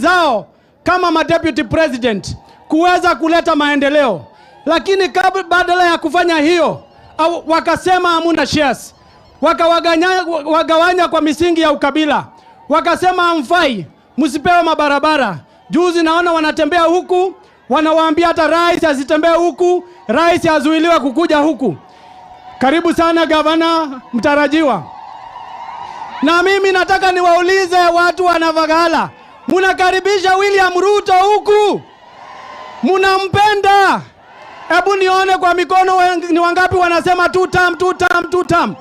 Zao kama madeputy president kuweza kuleta maendeleo, lakini kabla badala ya kufanya hiyo au, wakasema hamuna shares, wakawagawanya kwa misingi ya ukabila, wakasema hamfai, msipewe mabarabara. Juzi naona wanatembea huku, wanawaambia hata rais asitembee huku, rais azuiliwe kukuja huku. Karibu sana, gavana mtarajiwa. Na mimi nataka niwaulize watu wa Navagala, munakaribisha William Ruto huku? Munampenda? Hebu nione kwa mikono ni wangapi wanasema two term, two term, two term.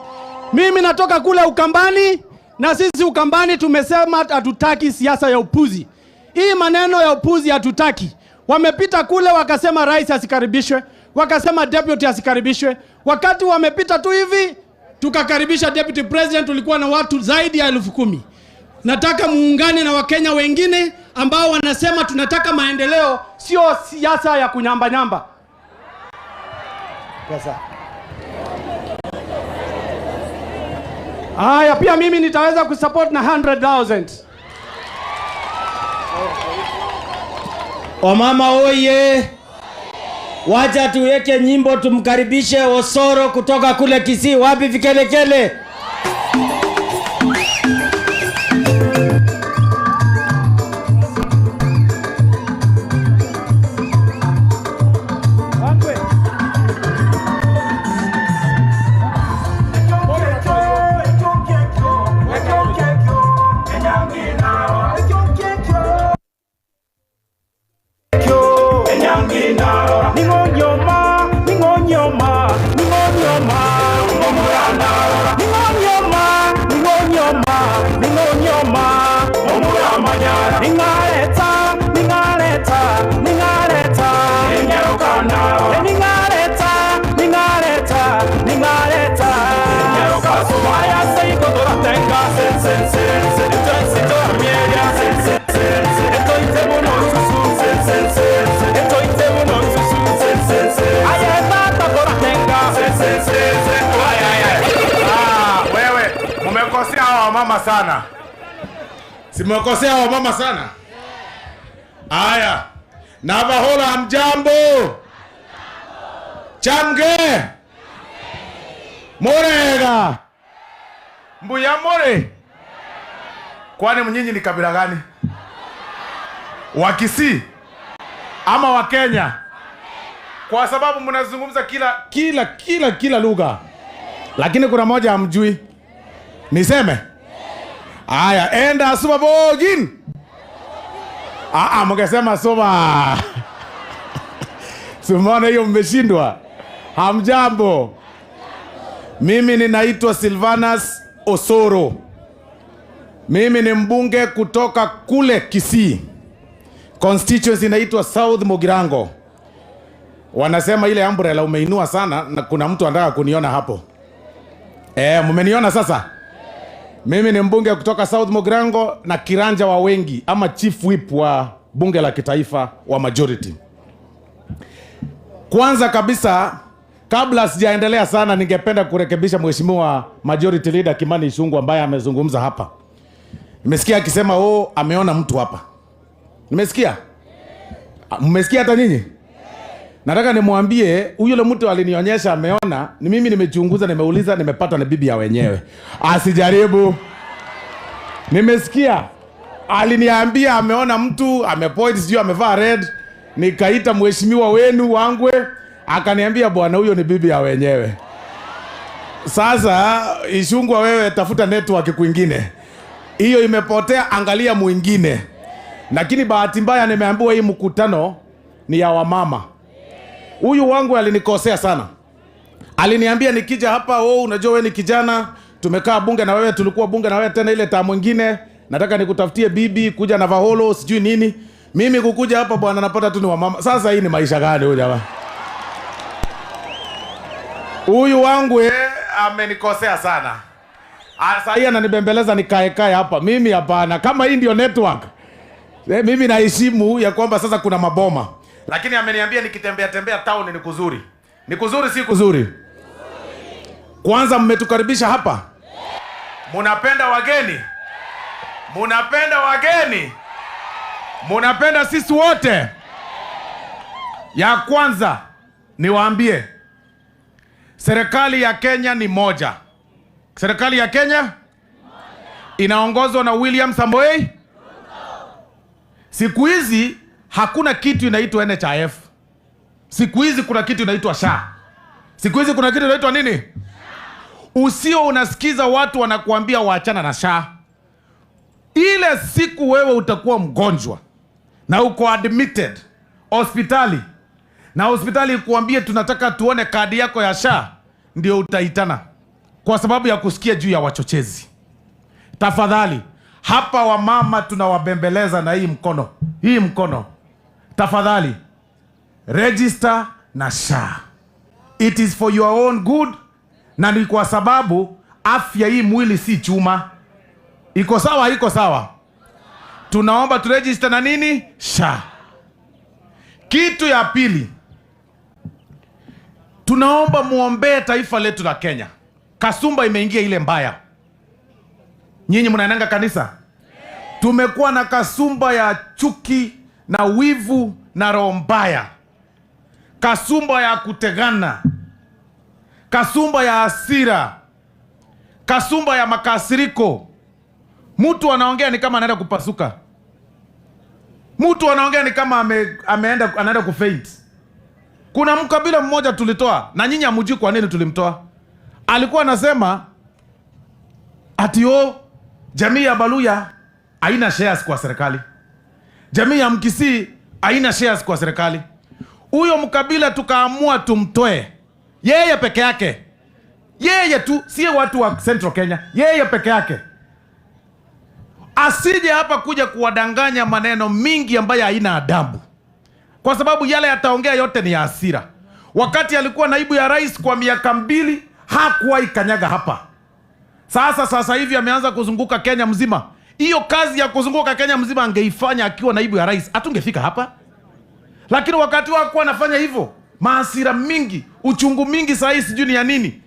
Mimi natoka kule Ukambani, na sisi Ukambani tumesema hatutaki siasa ya upuzi. Hii maneno ya upuzi hatutaki. Wamepita kule wakasema rais asikaribishwe, wakasema deputy asikaribishwe. Wakati wamepita tu hivi, tukakaribisha deputy president, tulikuwa na watu zaidi ya 10,000. Nataka muungane na Wakenya wengine ambao wanasema tunataka maendeleo, sio siasa ya kunyamba nyamba. Pesa. Haya, pia mimi nitaweza kusupport na 100,000. Wamama oye! Wacha tuweke nyimbo tumkaribishe Osoro kutoka kule Kisii. Wapi vikelekele? Ah, wewe mumekosea hawa wamama sana, si mmekosea hawa wamama sana? Haya, Navakholo hamjambo? Chamge murega mbuya more. Kwani nyinyi ni kabila gani? Wakisii ama Wakenya? Kwa sababu mnazungumza kila kila kila kila lugha, lakini kuna moja hamjui. Niseme? Aya, enda suba bogin. Ah, mngesema suba. Simona hiyo mmeshindwa. Hamjambo. Mimi ninaitwa Silvanus Osoro. Mimi ni mbunge kutoka kule Kisii. Constituency inaitwa South Mugirango. Wanasema ile umbrella umeinua sana na kuna mtu anataka kuniona hapo. Mmeniona sasa? Mimi ni mbunge kutoka South Mugirango na kiranja wa wengi ama chief whip wa bunge la kitaifa wa majority. Kwanza kabisa, kabla sijaendelea sana, ningependa kurekebisha mheshimiwa majority leader Kimani Ichung'wah ambaye amezungumza hapa. Nimesikia akisema oh, ameona mtu hapa. Nimesikia? Mmesikia hata nyinyi? Nataka nimwambie huyu yule mtu alinionyesha ameona, ni mimi nimechunguza, nimeuliza, nimepata ni bibi ya wenyewe. Asijaribu. Nimesikia aliniambia ameona mtu amepoint, sijui amevaa red. Nikaita mheshimiwa wenu Wangwe, akaniambia bwana huyo ni bibi ya wenyewe. Sasa Ichung'wah, wewe tafuta network kwingine, hiyo imepotea, angalia mwingine. Lakini bahati mbaya nimeambiwa hii mkutano ni ya wamama. Huyu wangu alinikosea sana. Aliniambia nikija hapa, oh, unajua wewe ni kijana, tumekaa bunge na wewe, tulikuwa bunge na wewe tena ile taa mwingine, nataka nikutafutie bibi kuja Navakholo sijui nini. Mimi kukuja hapa bwana napata tu ni wamama. Sasa hii ni maisha gani huyu jamaa? Huyu wangu amenikosea sana. Sasa hii ananibembeleza nikae kae hapa. Mimi hapana. Kama hii ndio network. Mimi naheshimu ya kwamba sasa kuna maboma. Lakini ameniambia nikitembea tembea town ni kuzuri. Ni kuzuri si kuzuri? Kwanza mmetukaribisha hapa. Munapenda wageni? Munapenda wageni? Munapenda sisi wote? Ya kwanza niwaambie, serikali ya Kenya ni moja. Serikali ya Kenya inaongozwa na William Samoei. Siku hizi hakuna kitu inaitwa NHIF. Siku hizi kuna kitu inaitwa SHA. Siku hizi kuna kitu inaitwa nini? Usio unasikiza watu wanakuambia waachana na SHA. Ile siku wewe utakuwa mgonjwa na uko admitted hospitali na hospitali ikuambie tunataka tuone kadi yako ya SHA, ndio utaitana kwa sababu ya kusikia juu ya wachochezi. Tafadhali, hapa wamama tunawabembeleza na hii mkono, hii mkono. Tafadhali, register na SHA. It is for your own good, na ni kwa sababu afya hii mwili si chuma. Iko sawa, iko sawa? Tunaomba turegister na nini? SHA. Kitu ya pili, tunaomba muombee taifa letu la Kenya. Kasumba imeingia ile mbaya. Nyinyi mnaendanga kanisa? Tumekuwa na kasumba ya chuki na wivu na roho mbaya, kasumba ya kutegana, kasumba ya hasira, kasumba ya makasiriko. Mtu anaongea ni kama anaenda kupasuka, mtu anaongea ni kama ameenda anaenda kufaint. Kuna mkabila mmoja tulitoa, na nyinyi hamjui kwa nini tulimtoa. Alikuwa anasema ati oh, jamii ya Baluya haina shares kwa serikali, jamii ya Mkisii haina shares kwa serikali. Huyo mkabila tukaamua tumtoe yeye peke yake, yeye tu, si watu wa Central Kenya, yeye peke yake, asije hapa kuja kuwadanganya maneno mingi ambayo haina adabu, kwa sababu yale yataongea yote ni ya hasira. Wakati alikuwa naibu ya rais kwa miaka 2 hakuwahi kanyaga hapa. Sasa hivi ameanza kuzunguka Kenya mzima. Hiyo kazi ya kuzunguka Kenya mzima angeifanya akiwa naibu ya rais, hatungefika hapa. Lakini wakati wao hakuwa anafanya hivyo, maasira mingi, uchungu mingi, saa hii sijui ni ya nini.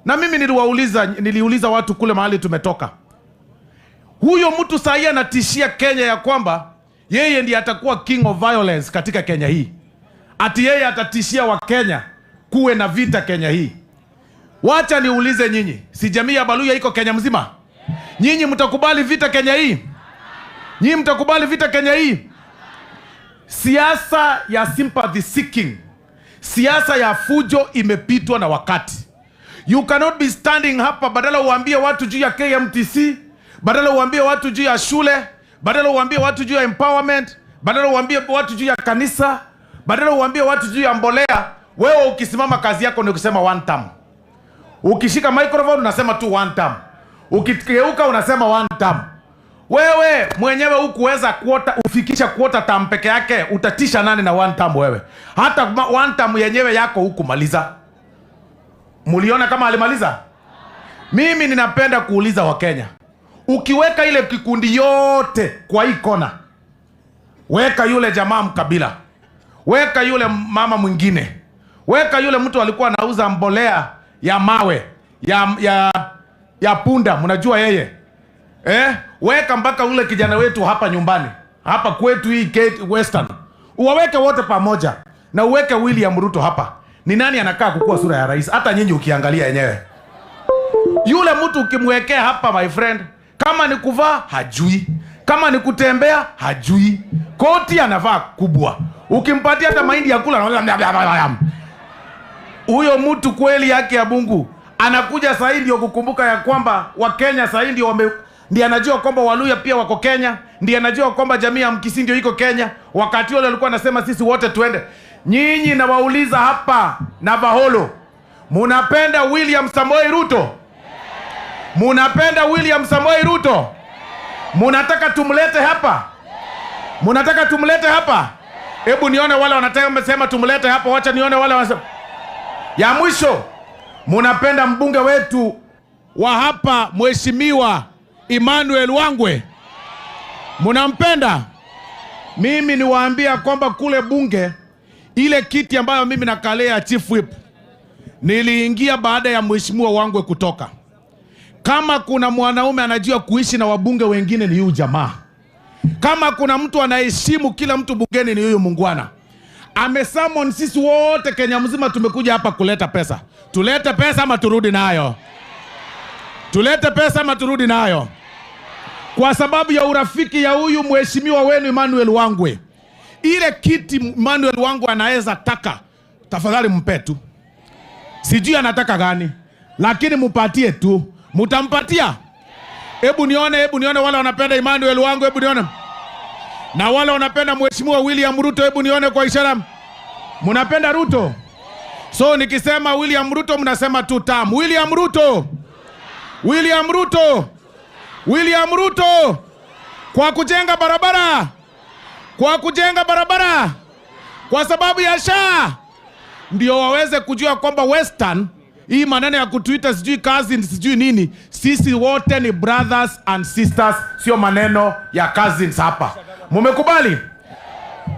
Na mimi niliuliza watu kule mahali tumetoka. Huyo mtu saa hii anatishia Kenya ya kwamba yeye ndiye atakuwa king of violence katika Kenya hii. Ati yeye atatishia wa Kenya kuwe na vita Kenya hii. Wacha niulize nyinyi, si jamii ya Baluya iko Kenya mzima? Nyinyi mtakubali vita Kenya hii? Nyinyi mtakubali vita Kenya hii? Siasa ya sympathy seeking, siasa ya fujo imepitwa na wakati. You cannot be standing hapa badala uambie watu juu ya KMTC, badala uambie watu juu ya shule, badala uambie watu juu ya empowerment, badala uambie watu juu ya kanisa, badala uambie watu juu ya mbolea. Wewe ukisimama kazi yako ni kusema one term. Ukishika microphone unasema tu one term. Ukigeuka unasema one term. Wewe mwenyewe hukuweza ufikisha quarter term peke yake, utatisha nani na one term wewe? Hata one term yenyewe yako hukumaliza. Muliona kama alimaliza? Mimi ninapenda kuuliza Wakenya, ukiweka ile kikundi yote kwa hii kona, weka yule jamaa mkabila, weka yule mama mwingine, weka yule mtu alikuwa anauza mbolea ya mawe ya punda, mnajua yeye, weka mpaka ule kijana wetu hapa nyumbani, hapa kwetu hii Kate Western, uwaweke wote pamoja na uweke William Ruto hapa. Ni nani anakaa kukua sura ya rais? Hata nyinyi ukiangalia yenyewe, yule mtu ukimwekea hapa, my friend, kama ni kuvaa hajui, kama ni kutembea hajui, koti anavaa kubwa, ukimpatia hata mahindi ya kula huyo mtu kweli yake ya Mungu anakuja sasa ndio kukumbuka ya kwamba Wakenya sasa ndio ndiye anajua kwamba Waluya pia wako Kenya, ndiye anajua kwamba jamii ya Mkisii ndio iko Kenya. Wakati wale walikuwa wanasema sisi wote tuende. Nyinyi nawauliza hapa Navakholo, munapenda William Samoei Ruto? Munapenda William Samoei Ruto? Munataka tumlete hapa? Munataka tumlete hapa? Hebu nione wale wanataka sema tumlete hapa, wacha nione wale wanasema. Ya mwisho, munapenda mbunge wetu wa hapa Mheshimiwa Emmanuel Wangwe? Munampenda? Mimi niwaambia kwamba kule bunge ile kiti ambayo mimi nakalea chief whip niliingia baada ya Mheshimiwa Wangwe kutoka. Kama kuna mwanaume anajua kuishi na wabunge wengine ni huyu jamaa. Kama kuna mtu anaheshimu kila mtu bungeni ni huyu muungwana. Amesummon sisi wote Kenya mzima tumekuja hapa kuleta pesa. Tulete pesa ama turudi nayo? Tulete pesa ama turudi nayo? Kwa sababu ya urafiki ya huyu mheshimiwa wenu Emmanuel Wangwe. Ile kiti Emmanuel Wangwe anaweza taka, tafadhali mpe tu. Sijui anataka gani, lakini mupatie tu. Mutampatia? Hebu nione wale wanapenda Emmanuel Wangwe, hebu nione. Na wale wanapenda mheshimiwa William Ruto, hebu nione kwa ishara. Mnapenda Ruto? So nikisema William Ruto mnasema two term. William Ruto. William Ruto. William Ruto. Kwa kujenga barabara. Kwa kujenga barabara. Kwa sababu ya SHA. Ndio waweze kujua kwamba Western, hii maneno ya kutuita sijui cousins sijui nini, sisi wote ni brothers and sisters, sio maneno ya cousins hapa. Mumekubali?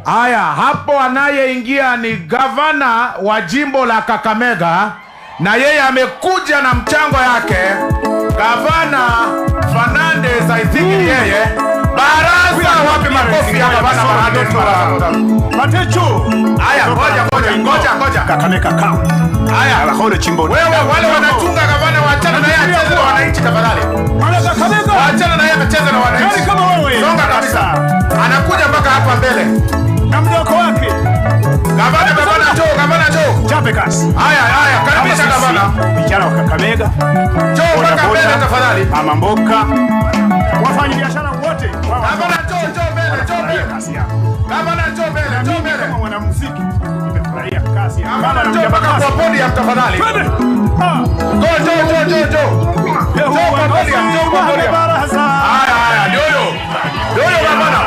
Haya, hapo anayeingia ni gavana wa jimbo la Kakamega, na yeye amekuja na mchango yake. Gavana Fernandez, I think ni yeye. Baraza, wapi makofi ya gavana Fernandez? Baraza. Matecho. Haya, ngoja ngoja ngoja ngoja. Kakamega County. Haya, Alahole chimbo. wewe wale wanachunga gavana, waachana na yeye acheze na wananchi tafadhali. Kakamega. Waachana na yeye acheze na wananchi. Yaani kama wewe. Songa kabisa. Anakuja mpaka hapa mbele. Na mdoko wake. Gavana, gavana njoo, gavana njoo. Chape kazi. Haya, haya, karibisha Kama gavana. sisi, vijana wa Kakamega. Njoo mpaka boda, mbele tafadhali. Mama mboka. Wafanyabiashara wote. Gavana njoo, njoo mbele, njoo mbele. Kazi yao. Gavana njoo mbele, Na njoo mimi mbele. kama mwanamuziki nimefurahia kazi ya Gavana njoo mpaka kwa podium tafadhali. Twende. Ah. Njoo, njoo, njoo, njoo, njoo. Njoo kwa podium, njoo kwa podium. Baraza. Haya, haya, ndio huyo. Ndio huyo gavana.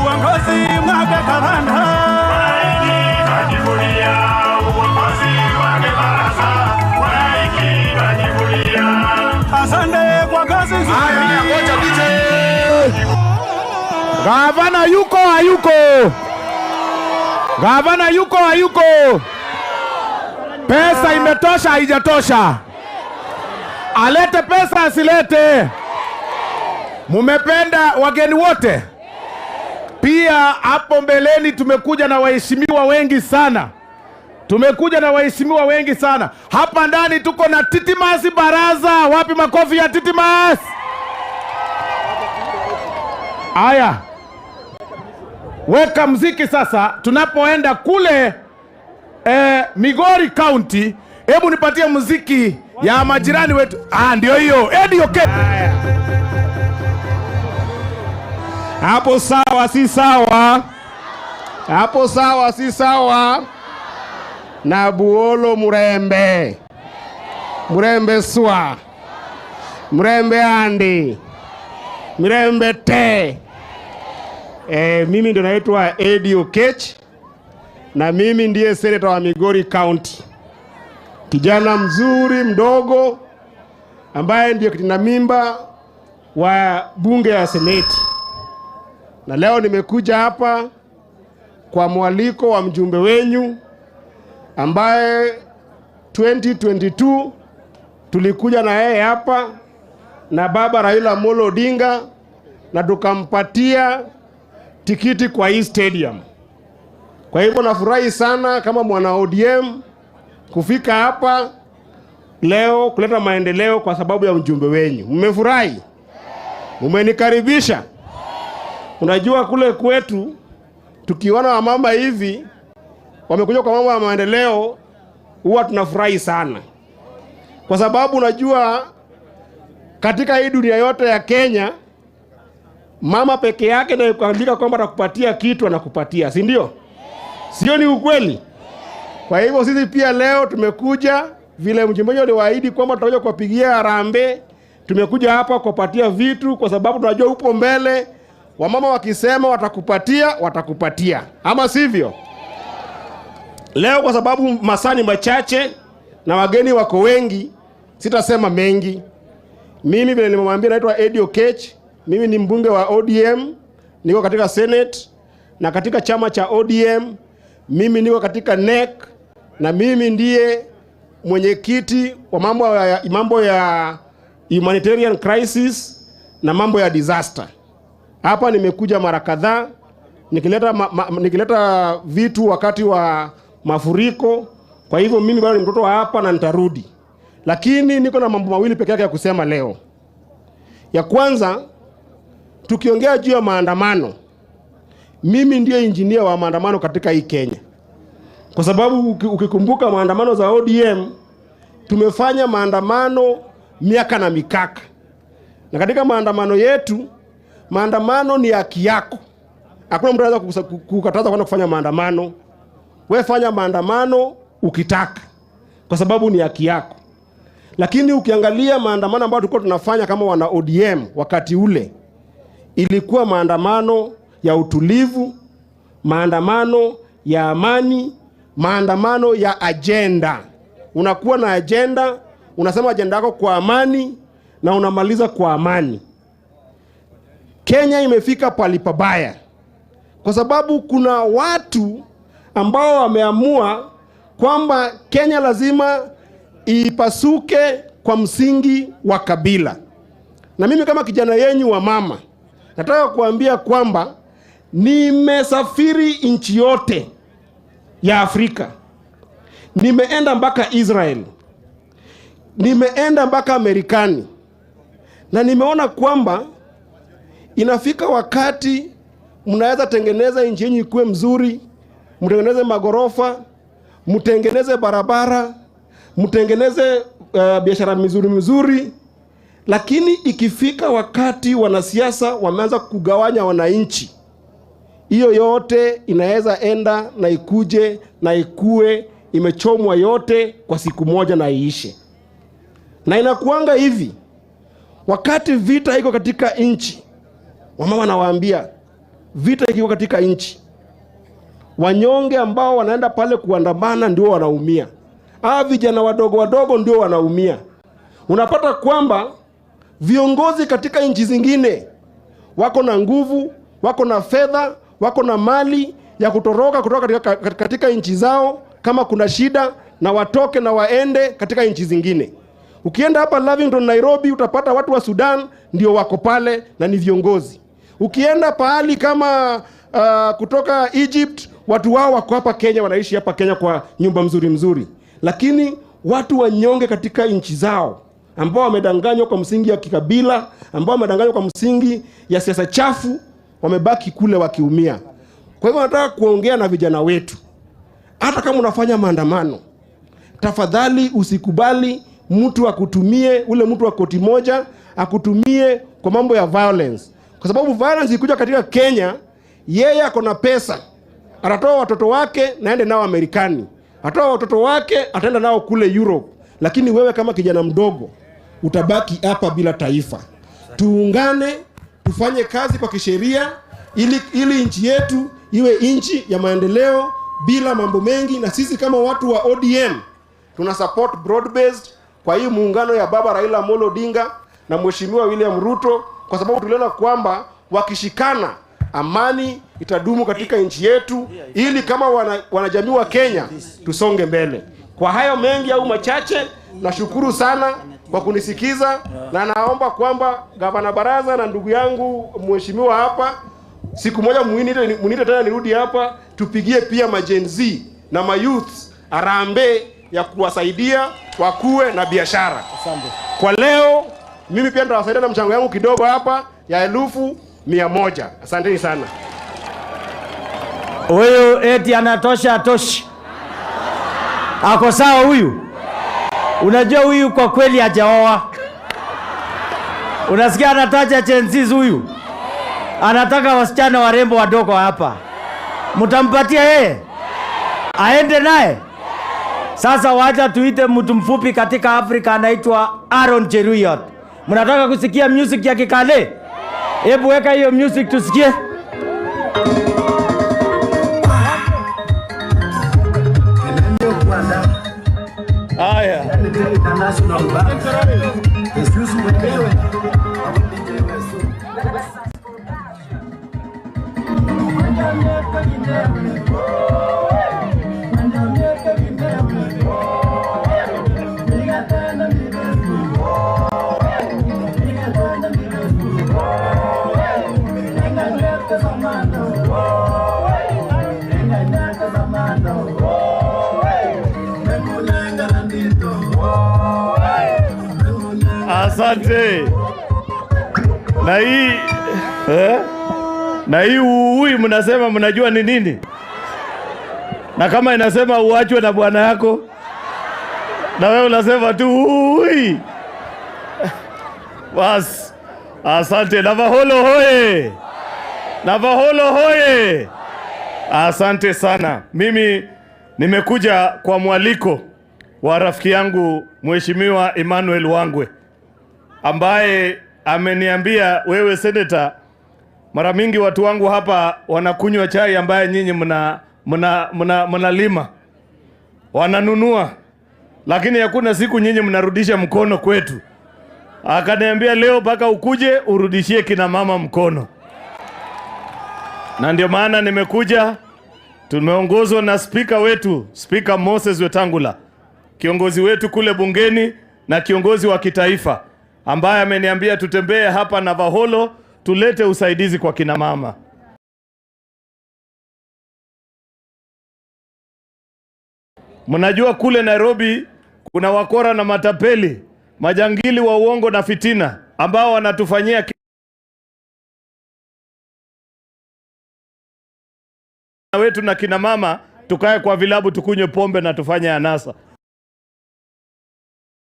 Uongozi mwaka gavana. Asante kwa kazi nzuri. Haya, haya, ngoja DJ. Gavana yuko hayuko? Gavana yuko hayuko? Pesa imetosha haijatosha? Alete pesa asilete? Mumependa wageni wote? Pia hapo mbeleni tumekuja na waheshimiwa wengi sana. Tumekuja na waheshimiwa wengi sana. Hapa ndani tuko na Titimas Baraza. Wapi makofi ya Titimas? Aya, weka mziki sasa. Tunapoenda kule Migori County, hebu nipatie muziki ya majirani wetu. Ah, ndio hiyo. Eddie, okay. Hapo sawa, si sawa? Hapo sawa, si sawa? Na Buolo Murembe, Murembe swa, Murembe andi, Murembe te. Mimi ndo naitwa Eddie Okech na mimi ndiye senator wa Migori County, kijana mzuri mdogo ambaye ndiyo kitinda mimba wa bunge ya seneti. Na leo nimekuja hapa kwa mwaliko wa mjumbe wenyu ambaye 2022 tulikuja na yeye hapa na baba Raila Amolo Odinga na tukampatia tikiti kwa hii stadium. Kwa hivyo nafurahi sana kama mwana ODM kufika hapa leo kuleta maendeleo kwa sababu ya mjumbe wenyu. Mmefurahi? Mmenikaribisha? Unajua kule kwetu tukiona wamama hivi wamekuja kwa mambo ya maendeleo huwa tunafurahi sana. Kwa sababu unajua katika hii dunia yote ya Kenya mama peke yake ndiye kuandika kwamba atakupatia kitu anakupatia, si ndio? Sio ni ukweli? Kwa hivyo sisi pia leo tumekuja vile mjumbe aliwaahidi kwamba tutakuja kuwapigia harambee. Tumekuja hapa kuwapatia vitu kwa sababu tunajua upo mbele. Wamama wakisema watakupatia, watakupatia. Ama sivyo? Leo kwa sababu masaa ni machache na wageni wako wengi, sitasema mengi. Mimi vile nimemwambia naitwa Eddie Okech, mimi ni mbunge wa ODM, niko katika Senate na katika chama cha ODM, mimi niko katika NEC na mimi ndiye mwenyekiti wa mambo ya humanitarian crisis na mambo ya disaster. Hapa nimekuja mara kadhaa nikileta vitu wakati wa mafuriko. Kwa hivyo mimi bado ni mtoto wa hapa na nitarudi, lakini niko na mambo mawili peke yake ya kusema leo. Ya kwanza, tukiongea juu ya maandamano, mimi ndiye injinia wa maandamano katika hii Kenya, kwa sababu ukikumbuka maandamano za ODM tumefanya maandamano miaka na mikaka, na katika maandamano yetu, maandamano ni haki yako. Hakuna mtu anaweza kukataza kwenda kufanya maandamano. We fanya maandamano ukitaka, kwa sababu ni haki yako. Lakini ukiangalia maandamano ambayo tulikuwa tunafanya kama wana ODM wakati ule, ilikuwa maandamano ya utulivu, maandamano ya amani, maandamano ya agenda. Unakuwa na agenda, unasema agenda yako kwa amani na unamaliza kwa amani. Kenya imefika pali pabaya kwa sababu kuna watu ambao wameamua kwamba Kenya lazima ipasuke kwa msingi wa kabila. Na mimi kama kijana yenyu wa mama, nataka kuambia kwamba nimesafiri nchi yote ya Afrika. Nimeenda mpaka Israel. Nimeenda mpaka Amerikani. Na nimeona kwamba inafika wakati mnaweza tengeneza nchi yenu ikuwe mzuri, mtengeneze magorofa, mtengeneze barabara, mtengeneze biashara mizuri mizuri, lakini ikifika wakati wanasiasa wameanza kugawanya wananchi, hiyo yote inaweza enda na ikuje na ikue imechomwa yote kwa siku moja na iishe. Na inakuanga hivi, wakati vita iko katika nchi, wamama nawaambia, vita iko katika nchi, wanyonge ambao wanaenda pale kuandamana ndio wanaumia. Hawa vijana wadogo wadogo ndio wanaumia. Unapata kwamba viongozi katika nchi zingine wako na nguvu, wako na fedha, wako na mali ya kutoroka kutoka katika nchi zao kama kuna shida, na watoke na waende katika nchi zingine. Ukienda hapa Lavington Nairobi utapata watu wa Sudan ndio wako pale na ni viongozi. Ukienda pahali kama kutoka Egypt, watu wao wako hapa Kenya, wanaishi hapa Kenya kwa nyumba mzuri mzuri. Lakini watu wanyonge katika nchi zao ambao wamedanganywa kwa msingi ya kikabila, ambao wamedanganywa kwa msingi ya siasa chafu, wamebaki kule wakiumia. Kwa hivyo nataka kuongea na vijana wetu. Hata kama unafanya maandamano, tafadhali usikubali mtu akutumie, ule mtu wa koti moja akutumie kwa mambo ya violence. Kwa sababu violence ikikuja katika Kenya, yeye ako na pesa, atatoa watoto wake na aende nao Amerikani, atatoa watoto wake ataenda nao kule Europe. Lakini wewe kama kijana mdogo utabaki hapa bila taifa. Tuungane, tufanye kazi kwa kisheria ili nchi yetu iwe nchi ya maendeleo bila mambo mengi. Na sisi kama watu wa ODM tuna support broad based kwa hii muungano ya Baba Raila Amolo Odinga na Mheshimiwa William Ruto, kwa sababu tuliona kwamba wakishikana amani itadumu katika nchi yetu, ili kama wanajamii wa Kenya tusonge mbele. Kwa hayo mengi au machache, nashukuru sana kwa kunisikiza, na naomba kwamba Gavana Baraza na ndugu yangu mheshimiwa hapa, siku moja muiniite tena nirudi hapa, tupigie pia ma Gen Z na ma youths harambee ya kuwasaidia wakue na biashara. Asante. Kwa leo mimi pia nitawasaidia na mchango yangu kidogo hapa ya 100,000. Asanteni sana. Huyu eti anatosha atoshi. Ako sawa huyu? Unajua huyu kwa kweli hajaoa. Unasikia anataja Gen Z huyu? Anataka wasichana warembo wadogo hapa. Mtampatia yeye? Aende naye? Sasa wacha tuite mtu mfupi katika Afrika anaitwa Aaron Cheruiyot. Mnataka kusikia music ya Kikale? Hebu weka hiyo music tusikie. Haya. Asante. Na hii eh? Na hii uui mnasema mnajua ni nini? Na kama inasema uachwe na bwana yako, na wewe unasema tu uui. Bas, asante. Navaholo hoye! Navaholo hoye! Asante sana. Mimi nimekuja kwa mwaliko wa rafiki yangu Mheshimiwa Emmanuel Wangwe ambaye ameniambia, wewe senator, mara mingi watu wangu hapa wanakunywa chai ambaye nyinyi mnalima, wananunua, lakini hakuna siku nyinyi mnarudisha mkono kwetu. Akaniambia leo mpaka ukuje urudishie kina mama mkono, na ndio maana nimekuja. Tumeongozwa na spika wetu, Spika Moses Wetangula, kiongozi wetu kule bungeni na kiongozi wa kitaifa, ambaye ameniambia tutembee hapa Navaholo tulete usaidizi kwa kina mama. Mnajua kule Nairobi kuna wakora na matapeli, majangili wa uongo na fitina ambao wanatufanyia wetu na kina mama tukae kwa vilabu tukunywe pombe na tufanye anasa.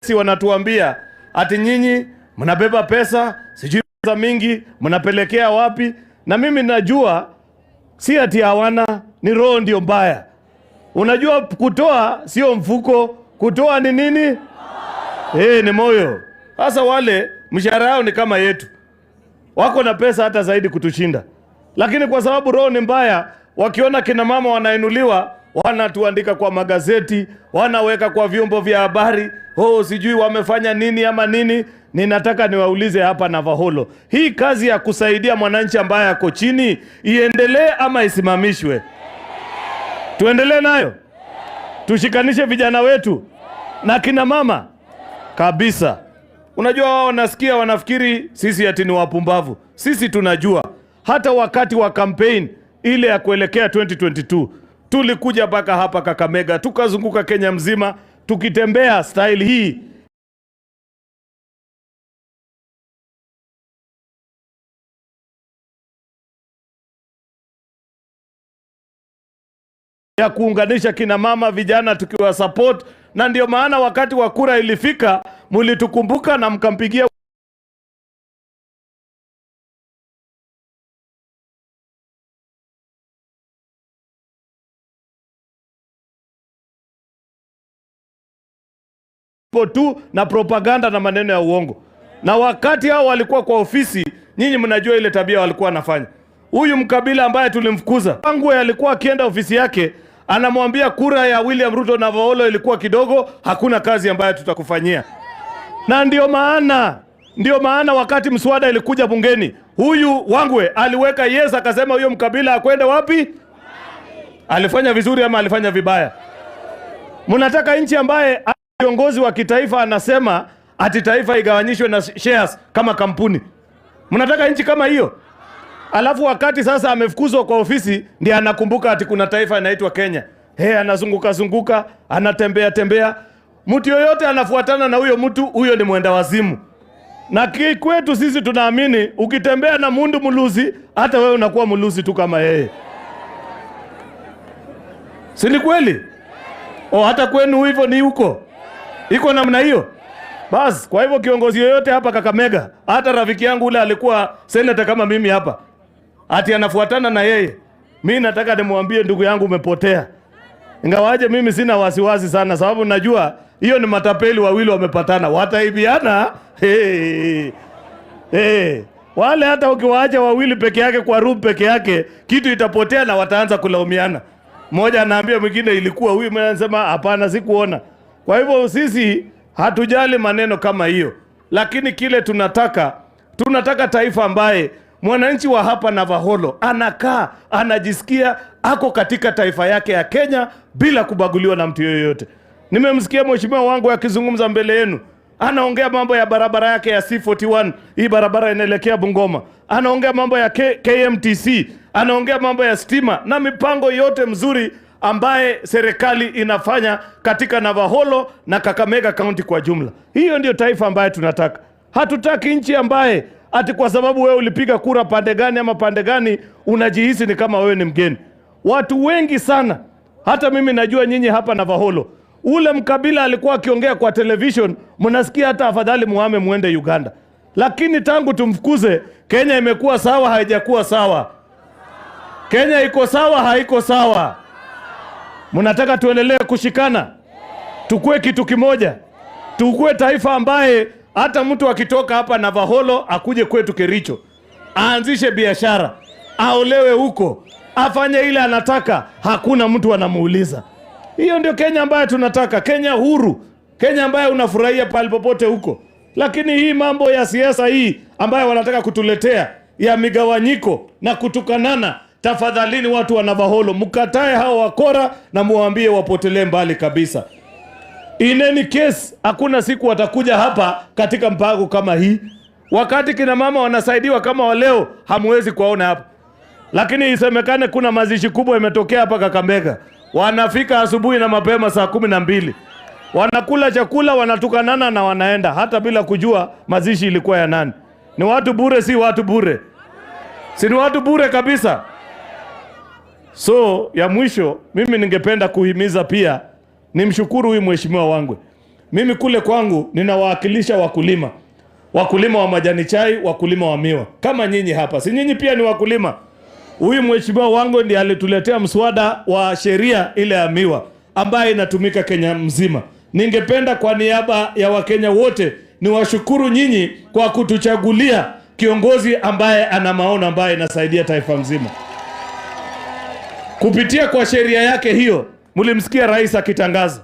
Si wanatuambia ati nyinyi mnabeba pesa, sijui pesa mingi, mnapelekea wapi? Na mimi najua si ati hawana, ni roho ndio mbaya. Unajua kutoa sio mfuko, kutoa ni nini? Ni moyo. Sasa wale mshahara yao ni kama yetu, wako na pesa hata zaidi kutushinda, lakini kwa sababu roho ni mbaya, wakiona kina mama wanainuliwa, wanatuandika kwa magazeti, wanaweka kwa vyombo vya habari, oh, sijui wamefanya nini ama nini. Ninataka niwaulize hapa Navaholo, hii kazi ya kusaidia mwananchi ambaye ako chini iendelee ama isimamishwe? Tuendelee nayo, tushikanishe vijana wetu na kina mama kabisa. Unajua wao wanasikia wanafikiri sisi ati ni wapumbavu. Sisi tunajua. Hata wakati wa campaign ile ya kuelekea 2022 tulikuja mpaka hapa Kakamega, tukazunguka Kenya mzima tukitembea style hii ya kuunganisha kina mama vijana, tukiwa support. Na ndio maana wakati wa kura ilifika, mulitukumbuka na mkampigia tu na propaganda na maneno ya uongo. Na wakati hao walikuwa kwa ofisi, nyinyi mnajua ile tabia walikuwa wanafanya. Huyu mkabila ambaye tulimfukuza, Wangwe alikuwa akienda ofisi yake anamwambia kura ya William Ruto na Navaholo ilikuwa kidogo, hakuna kazi ambayo tutakufanyia. Na ndio maana wakati mswada ilikuja bungeni, huyu Wangwe aliweka yes, akasema huyo mkabila akwende wapi? Alifanya vizuri ama alifanya vibaya? Mnataka nchi ambaye kiongozi wa kitaifa anasema ati taifa igawanyishwe na shares kama kampuni? Mnataka nchi kama hiyo? Alafu wakati sasa amefukuzwa kwa ofisi ndiye anakumbuka ati kuna taifa inaitwa Kenya. Hey, anazunguka zunguka, anatembea tembea. Mtu yoyote anafuatana na huyo mtu, huyo ni mwenda wazimu. Na kwetu sisi tunaamini ukitembea na mundu muluzi, hata wewe unakuwa muluzi tu kama yeye. Si ni kweli? Oh, hata kwenu hivyo ni huko. Iko namna hiyo. Bas, kwa hivyo kiongozi yoyote hapa Kakamega, hata rafiki yangu ule alikuwa senator kama mimi hapa, ati anafuatana na yeye, mimi nataka nimwambie ndugu yangu umepotea. Ingawaje mimi sina wasiwasi sana, sababu najua hiyo ni matapeli wawili wamepatana, wataibiana. Hey, hey. Wale hata ukiwaacha wawili peke yake kwa room peke yake, kitu itapotea na wataanza kulaumiana. Mmoja anaambia mwingine ilikuwa huyu, mwingine anasema hapana, sikuona. Kwa hivyo sisi hatujali maneno kama hiyo, lakini kile tunataka taifa ambaye mwananchi wa hapa Navaholo anakaa, anajisikia ako katika taifa yake ya Kenya bila kubaguliwa na mtu yoyote. Nimemsikia mheshimiwa wangu akizungumza mbele yenu, anaongea mambo ya barabara yake ya C41, hii barabara inaelekea Bungoma. Anaongea mambo ya KMTC, anaongea mambo ya stima na mipango yote mzuri ambaye serikali inafanya katika Navakholo na Kakamega County kwa jumla. Hiyo ndio taifa ambaye tunataka. Hatutaki nchi ambaye ati kwa sababu wewe ulipiga kura pande gani ama pande gani unajihisi ni kama wewe ni mgeni. Watu wengi sana, hata mimi najua nyinyi hapa Navakholo, ule mkabila alikuwa akiongea kwa television, mnasikia hata afadhali muhame muende Uganda. Lakini tangu tumfukuze, Kenya imekuwa sawa, haijakuwa sawa? Kenya iko sawa, haiko sawa? Mnataka tuendelee kushikana, tukue kitu kimoja, tukue taifa ambaye hata mtu akitoka hapa Navakholo akuje kwetu Kericho, aanzishe biashara, aolewe huko, afanye ile anataka, hakuna mtu anamuuliza. Hiyo ndio Kenya ambayo tunataka, Kenya huru, Kenya ambayo unafurahia pale popote huko. Lakini hii mambo ya siasa hii ambayo wanataka kutuletea ya migawanyiko na kutukanana, tafadhalini watu wa Navakholo mkatae hao wakora na muwaambie wapotelee mbali kabisa. In any case, hakuna siku watakuja hapa katika mpango kama hii. Wakati kina mama wanasaidiwa kama wa leo, hamwezi kuwaona hapa. Lakini isemekane kuna mazishi kubwa imetokea hapa Kakamega. Wanafika asubuhi na mapema saa 12. Wanakula chakula, wanatukanana na wanaenda hata bila kujua mazishi ilikuwa ya nani. Ni watu bure, si watu bure? Si ni watu bure kabisa? So ya mwisho, mimi ningependa kuhimiza pia, nimshukuru huyu mheshimiwa Wangwe. Mimi kule kwangu ninawakilisha wakulima, wakulima wa majani chai, wakulima wa miwa kama nyinyi hapa, si nyinyi pia ni wakulima? Huyu mheshimiwa Wangwe ndiye alituletea mswada wa sheria ile ya miwa ambayo inatumika Kenya mzima. Ningependa kwa niaba ya Wakenya wote niwashukuru nyinyi kwa kutuchagulia kiongozi ambaye ana maono ambaye inasaidia taifa mzima. Kupitia kwa sheria yake hiyo, mlimsikia rais akitangaza,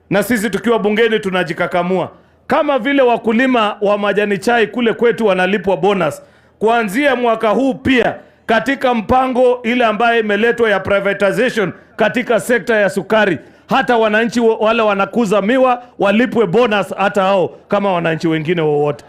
na sisi tukiwa bungeni tunajikakamua. Kama vile wakulima wa majani chai kule kwetu wanalipwa bonus, kuanzia mwaka huu pia katika mpango ile ambayo imeletwa ya privatization katika sekta ya sukari, hata wananchi wale wanakuza miwa walipwe bonus hata hao kama wananchi wengine wowote.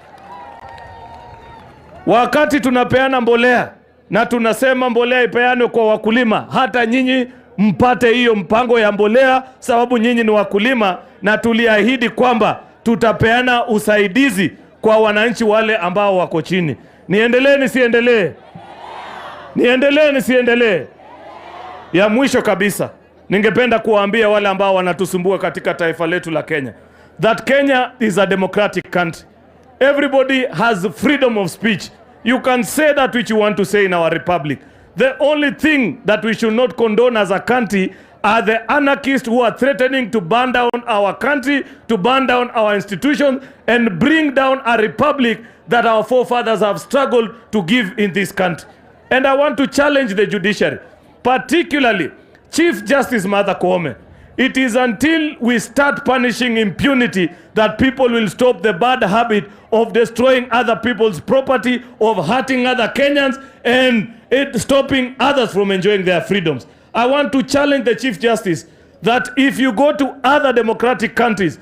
Wakati tunapeana mbolea na tunasema mbolea ipeanwe kwa wakulima, hata nyinyi mpate hiyo mpango ya mbolea, sababu nyinyi ni wakulima, na tuliahidi kwamba tutapeana usaidizi kwa wananchi wale ambao wako chini. Niendelee nisiendelee? Niendelee nisiendelee? Ya mwisho kabisa, ningependa kuwaambia wale ambao wanatusumbua katika taifa letu la Kenya that Kenya is a democratic country. Everybody has freedom of speech. You can say that which you want to say in our republic. The only thing that we should not condone as a country are the anarchists who are threatening to burn down our country, to burn down our institutions, and bring down a republic that our forefathers have struggled to give in this country. And I want to challenge the judiciary, particularly Chief Justice Martha Koome. It is until we start punishing impunity that people will stop the bad habit of destroying other people's property, of hurting other Kenyans, and stopping others from enjoying their freedoms. I want to challenge the Chief Justice that if you go to other democratic countries,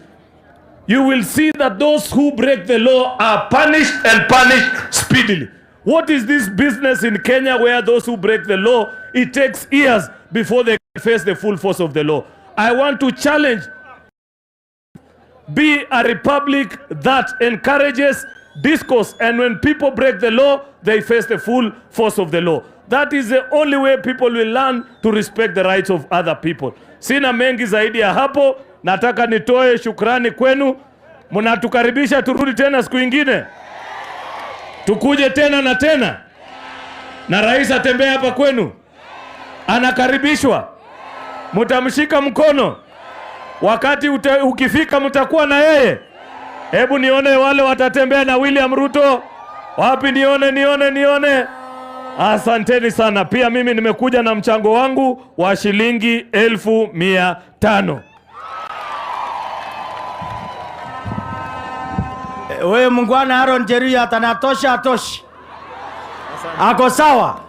you will see that those who break the law are punished and punished speedily. What is this business in Kenya where those who break the law, it takes years before they face the full force of the law? I want to challenge, be a republic that encourages discourse, and when people break the law, they face the full force of the law. That is the only way people will learn to respect the rights of other people. Sina mengi zaidi ya hapo, nataka nitoe shukrani kwenu. Mnatukaribisha turudi tena siku ingine, tukuje tena na tena, na rais atembee hapa kwenu, anakaribishwa, mtamshika mkono wakati ukifika, mtakuwa na yeye. Hebu nione wale watatembea na William Ruto wapi? Nione, nione, nione. Asanteni sana. Pia mimi nimekuja na mchango wangu wa shilingi 500,000. Wewe mungwana Aaron Cheruiyot anatosha, atoshi? Ako sawa?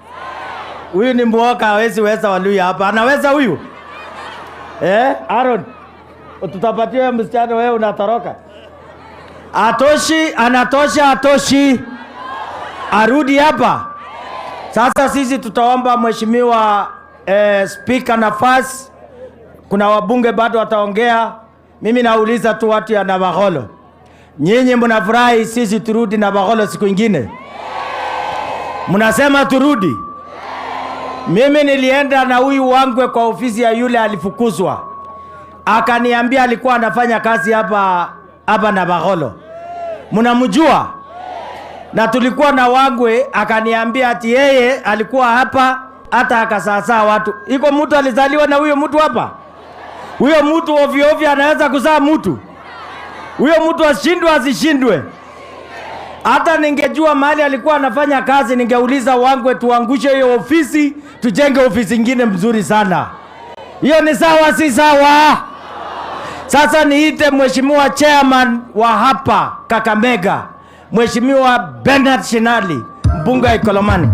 Huyu ni mwoka, hawezi weza Waluya hapa. Anaweza huyu? Aaron, tutapatia msichana, wewe unatoroka. Atoshi, anatosha, atoshi. Arudi hapa. Sasa sisi tutaomba Mheshimiwa Spika nafasi. Kuna wabunge bado wataongea. Mimi nauliza tu watu ya Navakholo, nyinyi mnafurahi sisi turudi Navakholo siku ingine? Mnasema turudi? Mimi nilienda na huyu Wangwe kwa ofisi ya yule alifukuzwa, akaniambia alikuwa anafanya kazi hapa hapa Navakholo. Mnamjua? Na tulikuwa na Wangwe, akaniambia ati yeye alikuwa hapa hata akasasaa watu. Iko mtu alizaliwa na huyo mtu hapa? Huyo mtu ovyo ovyo anaweza kuzaa mtu? Huyo mtu ashindwe asishindwe? Hata ningejua mahali alikuwa anafanya kazi, ningeuliza Wangwe tuangushe hiyo ofisi, tujenge ofisi ingine mzuri sana. Hiyo ni sawa, si sawa? Sasa niite Mheshimiwa Chairman wa hapa Kakamega, Mheshimiwa Bernard Shinali, mbunge wa Ikolomani.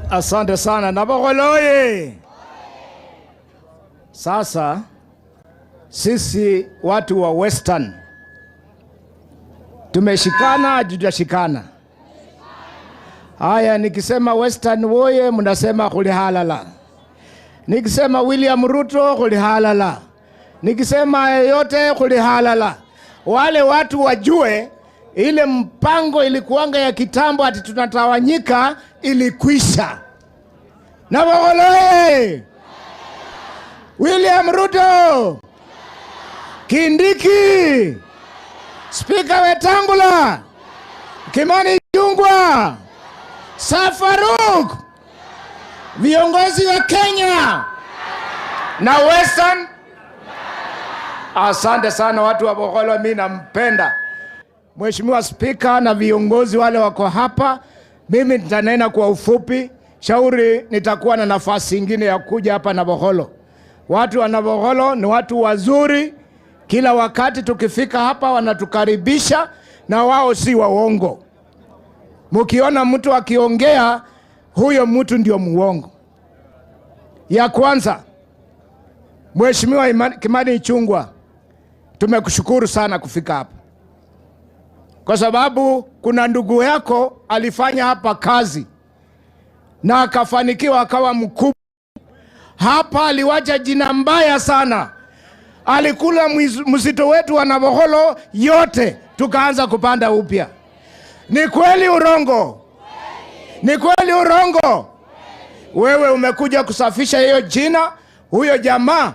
Asante sana Navakholo oye! Sasa sisi watu wa Western tumeshikana, hatujashikana? Haya, nikisema Western woye, mnasema kulihalala. Nikisema William Ruto kulihalala. Nikisema yeyote kulihalala. Wale watu wajue ile mpango ilikuanga ya kitambo ati tunatawanyika ilikwisha. Navakholo oye! William Ruto, Kindiki, Spika Wetangula, Kimani Ichung'wah, Safaruk, viongozi wa Kenya na Western. Asante sana watu wa Bogholo, mimi nampenda Mheshimiwa Spika na viongozi wale wako hapa. Mimi nitanena kwa ufupi, shauri nitakuwa na nafasi ingine ya kuja hapa Navakholo. Watu wa Navakholo ni watu wazuri, kila wakati tukifika hapa wanatukaribisha, na wao si waongo. Mkiona mtu akiongea, huyo mtu ndio muongo. Ya kwanza, Mheshimiwa Kimani Ichung'wah, tumekushukuru sana kufika hapa, kwa sababu kuna ndugu yako alifanya hapa kazi na akafanikiwa akawa mkubwa hapa. Aliwacha jina mbaya sana, alikula mzito wetu wa Navakholo yote, tukaanza kupanda upya. Ni kweli urongo? Ni kweli urongo? Wewe umekuja kusafisha hiyo jina. Huyo jamaa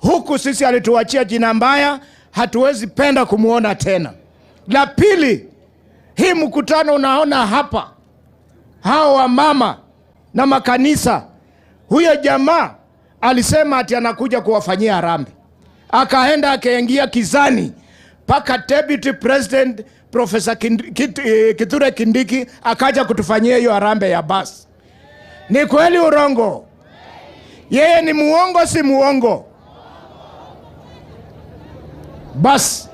huku sisi alituachia jina mbaya, hatuwezi penda kumuona tena. La pili, hii mkutano unaona hapa, hao wamama na makanisa, huyo jamaa alisema ati anakuja kuwafanyia harambee, akaenda akaingia kizani mpaka Deputy President Professor Kithure Kindiki akaja kutufanyia hiyo harambee ya basi. Ni kweli urongo? Yeye ni muongo, si muongo? Bas,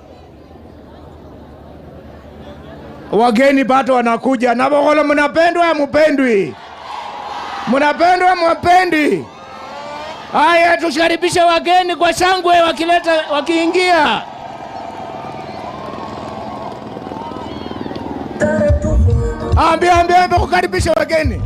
wageni bado wanakuja. Navakholo mnapendwa, mupendwi? Mnapendwa, mwapendi? Haya, tukaribishe wageni kwa shangwe wakileta, wakiingia. Ambia, ambia, ambia kukaribisha wageni.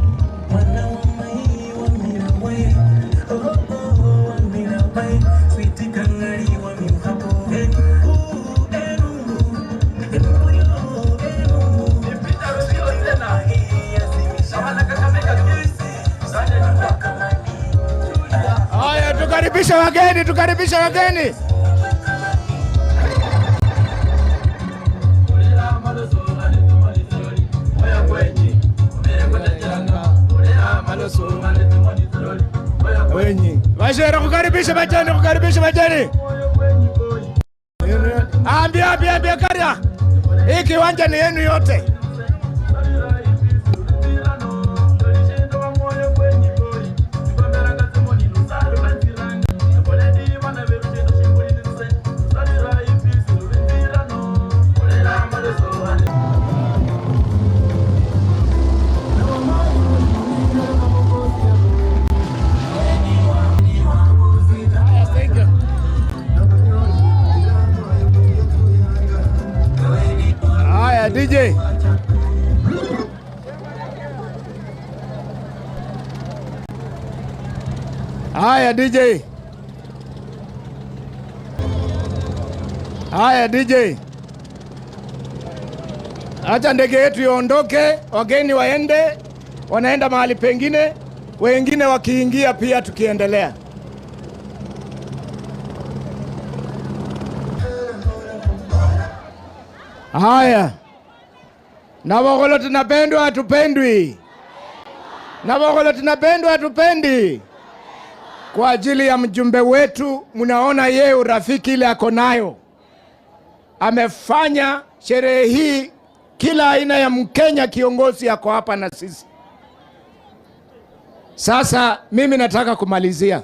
Haya, tukaribishe wageni, tukaribishe wageni. Wenyi. Wazee kukaribisha wageni, kukaribisha wageni. Ambia, ambia, ambia karia. Hii kiwanja ni yenu yote. Haya DJ. Haya DJ. Acha ndege yetu iondoke, wageni waende, wanaenda mahali pengine, wengine wakiingia pia tukiendelea. Haya. Navogolo tunapendwa hatupendwi? Navogolo tunapendwa hatupendi? Kwa ajili ya mjumbe wetu, mnaona yeye urafiki ile ako nayo. Amefanya sherehe hii, kila aina ya Mkenya kiongozi ako hapa na sisi. Sasa mimi nataka kumalizia,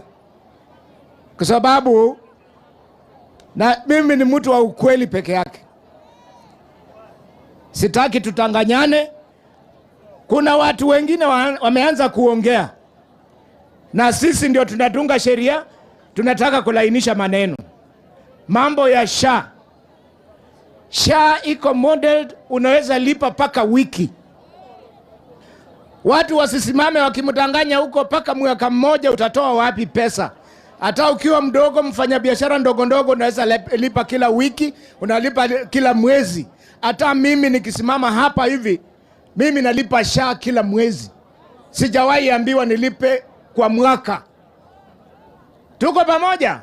kwa sababu na mimi ni mtu wa ukweli peke yake. Sitaki tutanganyane. Kuna watu wengine wameanza kuongea, na sisi ndio tunatunga sheria, tunataka kulainisha maneno. Mambo ya SHA. SHA iko modeled, unaweza lipa paka wiki. Watu wasisimame wakimdanganya huko paka mwaka mmoja, utatoa wapi pesa? Hata ukiwa mdogo, mfanyabiashara ndogo ndogo, unaweza lipa kila wiki, unalipa kila mwezi. Hata mimi nikisimama hapa hivi, mimi nalipa SHA kila mwezi. Sijawahi ambiwa nilipe kwa mwaka. Tuko pamoja?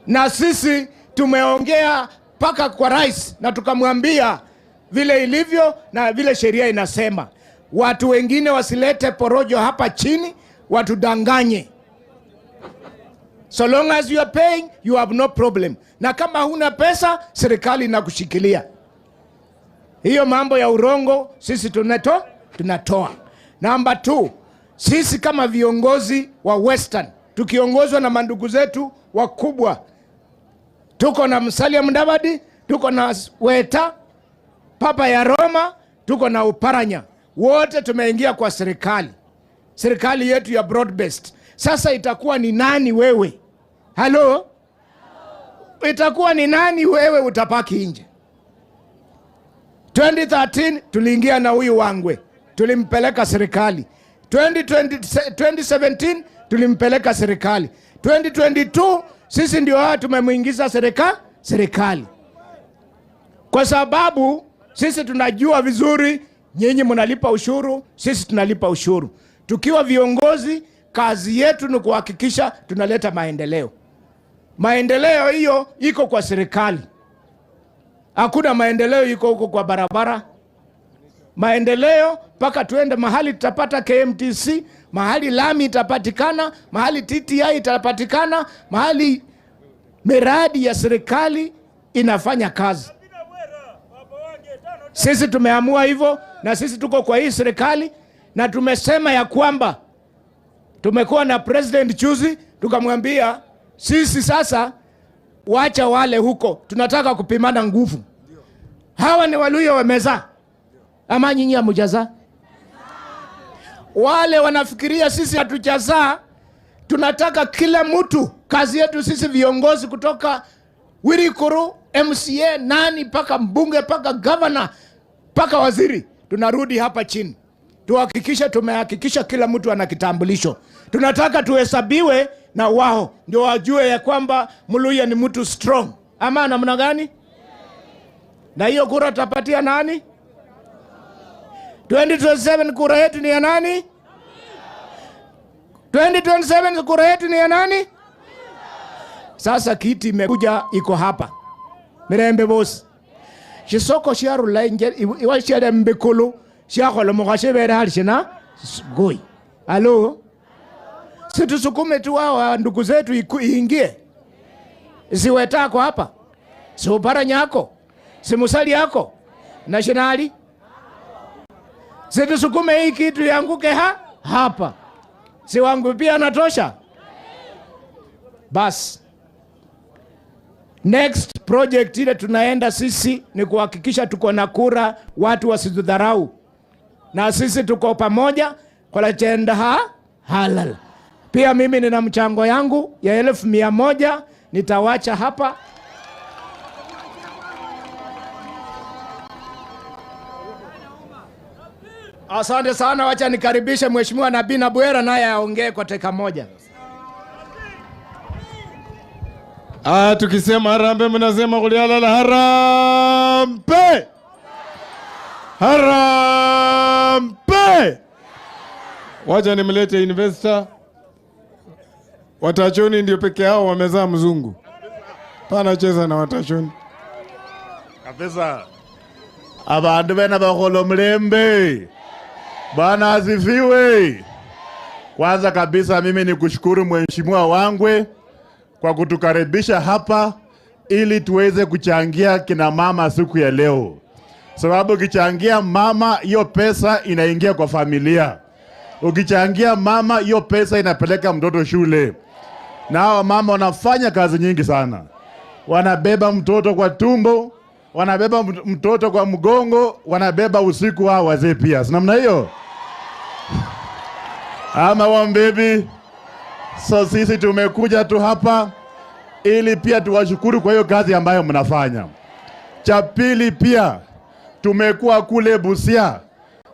Na sisi tumeongea paka kwa rais na tukamwambia vile ilivyo na vile sheria inasema. Watu wengine wasilete porojo hapa chini, watudanganye. So long as you are paying, you have no problem. Na kama huna pesa, serikali inakushikilia. Hiyo mambo ya urongo sisi tunatoa. Number 2, sisi kama viongozi wa Western, tukiongozwa na mandugu zetu wakubwa, tuko na Musalia Mudavadi, tuko na Weta, Papa ya Roma, tuko na Oparanya. Wote tumeingia kwa serikali. Serikali yetu ya broad based. Sasa itakuwa ni nani wewe? Halo? Itakuwa ni nani wewe utapaki nje? 2013 tuliingia na huyu Wangwe, tulimpeleka serikali. 2017 tulimpeleka serikali. 2022 sisi ndio hawa tumemuingiza serikali. Kwa sababu sisi tunajua vizuri nyinyi mnalipa ushuru, sisi tunalipa ushuru. Tukiwa viongozi, kazi yetu ni kuhakikisha tunaleta maendeleo. Maendeleo hiyo iko kwa serikali. Hakuna maendeleo iko huko kwa barabara. Maendeleo mpaka tuende mahali tutapata KMTC, mahali lami itapatikana, mahali TTI itapatikana, mahali miradi ya serikali inafanya kazi. Sisi tumeamua hivyo, na sisi tuko kwa hii serikali, na tumesema ya kwamba tumekuwa na president juzi, tukamwambia sisi sasa wacha wale huko, tunataka kupimana nguvu. Hawa ni Waluhya wamezaa, ama nyinyi hamjazaa? Wale wanafikiria sisi hatujazaa. Tunataka kila mtu, kazi yetu sisi viongozi kutoka Wirikuru, MCA, nani paka mbunge, paka governor, paka waziri, tunarudi hapa chini tuhakikishe tumehakikisha kila mtu ana kitambulisho. Tunataka tuhesabiwe na wao, ndio wajue ya kwamba Mluhya ni mtu strong. Ama namna gani? Na hiyo kura tutapatia nani? 2027 kura yetu ni ya nani? 2027 kura yetu ni ya nani? Sasa kiti imekuja iko hapa. Mirembe boss. Shisoko sharula inje iwa shale mbikulu shakholo mukhashebere hali shina goi. Halo? Situsukume tu hawa ndugu zetu iingie. Siwetako hapa. Si Oparanya yako. Si Musalia yako. Nationali. Situsukume hii kitu ianguke hapa. Si wangu pia natosha. Bas. Next project ile tunaenda sisi ni kuhakikisha tuko na kura, watu wasitudharau. Na sisi tuko pamoja kwa chenda halal. Pia mimi nina mchango yangu ya 100,000 nitawacha hapa. Asante sana, wacha nikaribishe Mheshimiwa Nabii Nabwera naye aongee kwa dakika moja. Ah, tukisema harambee mnasema kulialala harambee. Harambee. Wacha nimlete investor. Watachoni ndio peke yao wamezaa mzungu. Pana cheza na watachoni. Kabisa. Abandu bena bakholo mlembe. Bwana asifiwe. Kwanza kabisa mimi ni kushukuru Mheshimiwa Wangwe kwa kutukaribisha hapa ili tuweze kuchangia kina mama siku ya leo. Sababu ukichangia mama, hiyo pesa inaingia kwa familia. Ukichangia mama, hiyo pesa inapeleka mtoto shule. Na hawa mama wanafanya kazi nyingi sana. Wanabeba mtoto kwa tumbo, wanabeba mtoto kwa mgongo, wanabeba usiku hao wazee pia. Si namna hiyo? Ama wambebi. So sisi tumekuja tu hapa ili pia tuwashukuru kwa hiyo kazi ambayo mnafanya. Cha pili pia tumekuwa kule Busia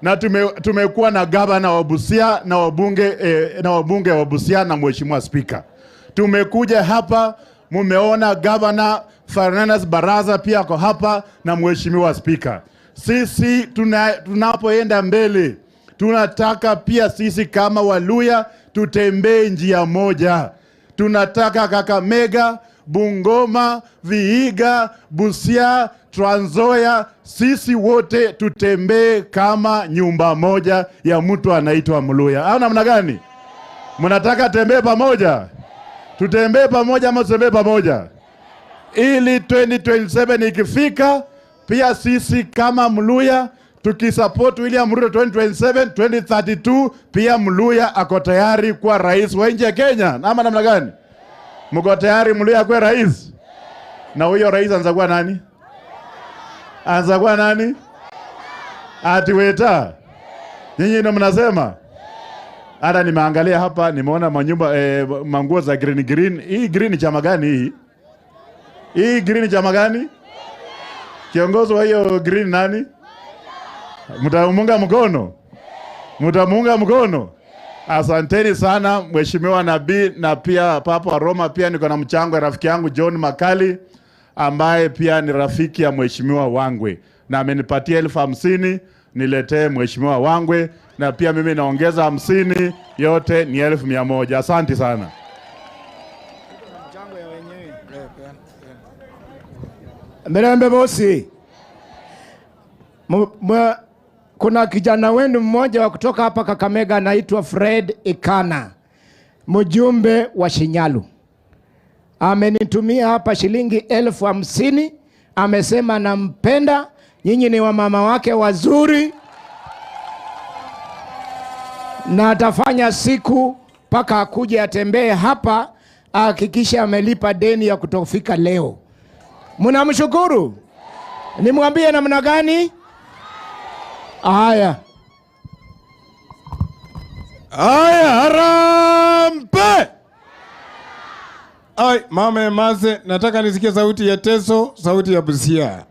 na tumekuwa na gavana wa Busia na wabunge na wabunge wa Busia na Mheshimiwa Spika. Tumekuja hapa, mumeona gavana Fernandes Baraza pia ako hapa na Mheshimiwa Spika. Sisi tunapoenda mbele tunataka pia sisi kama Waluya tutembee njia moja. Tunataka Kakamega, Bungoma, Vihiga, Busia, Trans Nzoia, sisi wote tutembee kama nyumba moja ya mtu anaitwa Mluya. Au namna gani? Mnataka tembee pamoja? Tutembee pamoja ama tutembee pamoja? Ili 2027 ikifika pia sisi kama Mluya tukisupport William Ruto 2027, 2032 pia Mluya ako tayari kuwa rais wa nchi ya Kenya. Ama namna gani? Mko tayari Mluya kuwa rais? Na huyo rais anza kuwa nani? Anza kuwa nani? Ati weta. Nyinyi ndio mnasema? Hata nimeangalia hapa nimeona manyumba manguo za green green. Hii green chama gani hii? Hii green chama gani? Kiongozi wa hiyo green nani? Mtamunga mkono? Mtamunga mkono? Asanteni sana Mheshimiwa Nabii na pia Papa wa Roma. Pia niko na mchango ya rafiki yangu John Makali ambaye pia ni rafiki ya Mheshimiwa Wangwe na amenipatia 50,000 niletee Mheshimiwa Wangwe, na pia mimi naongeza 50, yote ni 100,000. Asante sana. Mirembe bosi. Kuna kijana wenu mmoja wa kutoka hapa Kakamega anaitwa Fred Ikana, mjumbe wa Shinyalu. Amenitumia hapa shilingi 50,000. Amesema nampenda, nyinyi ni wamama wake wazuri, na atafanya siku mpaka akuje atembee hapa ahakikishe amelipa deni ya kutofika leo. Mnamshukuru? Nimwambie namna gani? Haya. Haya, harambee. Ai, mama Emase, nataka nisikie sauti ya Teso, sauti ya Busia.